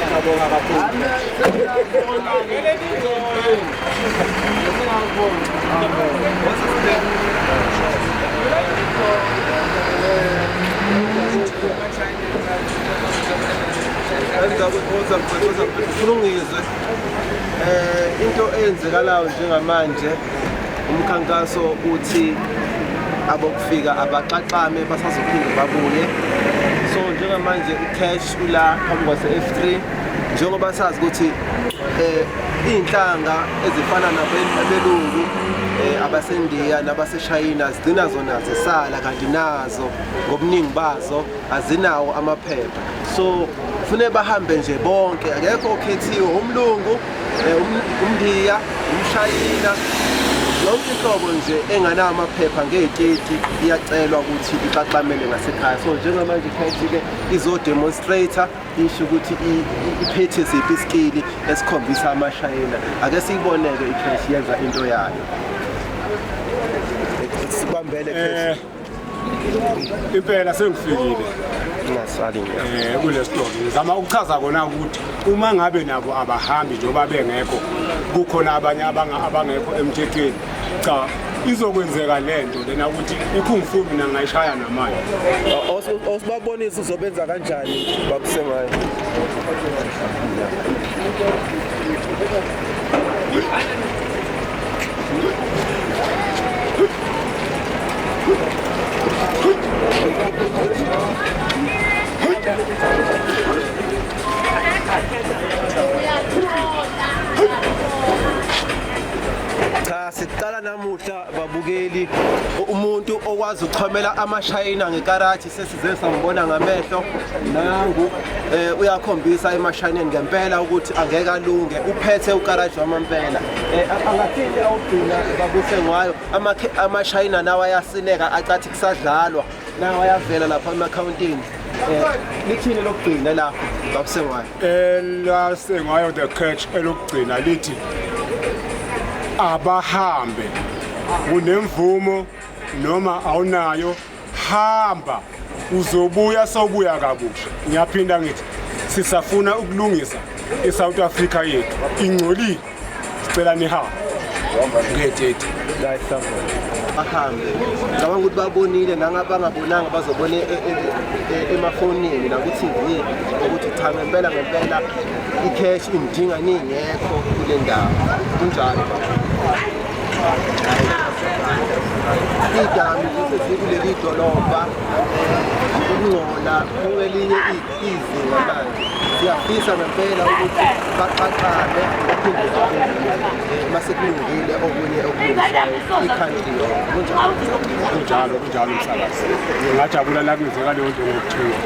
Ngiyabonga kakhulu. Kulungizwe. Into eyenzekalayo njengamanje, umkhankaso uthi abokufika abaxaxame, basazophinde babuye. So njengamanje uCash ula phambi kwase F3, njengoba sazi ukuthi iy'nhlanga ezifana nabelungu, abasendiya nabaseshayina zigcina zona zisala, kanti nazo ngobuningi bazo azinawo amaphepha. So kufuneka bahambe nje bonke, akekho okhethiwe, umlungu, umndiya, umshayina, yonke inhlobo nje enganawo amaphepha ngey'teti iyacelwa ukuthi ixaxamele ngasekhaya. So njengamanje iCash-ke izodemonstrate, isho ukuthi iphethe siphi iskili esikhombisa amashayina. Ake siyibone-ke iCash yenza into yayo. Sibambele, Cash. Impela sengifikile. Ngasali. Kule story ngizama ukuchaza kona ukuthi uma ngabe nabo abahambi njengoba bengekho, kukhona abanye abangekho emthethweni. Cha, izokwenzeka lento lena ukuthi i-kung fu mina ngayishaya namanje. Awusibabonisa uzobenza kanjani, babusengayo. Cha, siqala namuhla, babukeli, umuntu okwazi ukuchomela amashayina ngekarati sesize sambona ngamehlo. Nangu, uyakhombisa emashayineni ngempela ukuthi angeke alunge, uphethe ukaraji wamampela. Angathini awugcina, babusengwayo? Amashayina nawo ayasineka, acathi kusadlalwa, nawo ayavela lapha emakhawuntini. Lithini lokugcina lapho, babusengwayo? Elasengwayo The Catch elokugcina lithi abahambe, unemvumo noma awunayo, hamba, uzobuya sobuya kabusha. Ngiyaphinda ngithi sisafuna ukulungisa iSouth Africa yethu, ingcolile. Sicela nihambe ngeteti. Bahambe. Ngicabanga ukuthi babonile, nangabangabonanga bazobona emafonini naku-TV ukuthi cha, ngempela ngempela i-cash imdinga ningekho kule ndawo. Kunjalo, iy'dakamizwa sezikuleli dolobha, ukungcola kukwelinye izinga. Manje siyafisa ngempela ukuthi baxaxame, baphinde babuye mase kulungile okunye okulungiswayo i-country yonke. Kunjalo? Kunjalo, kunjalo, msakazi. Ngingajabula la kungenzeka leyo nto ngokuthula.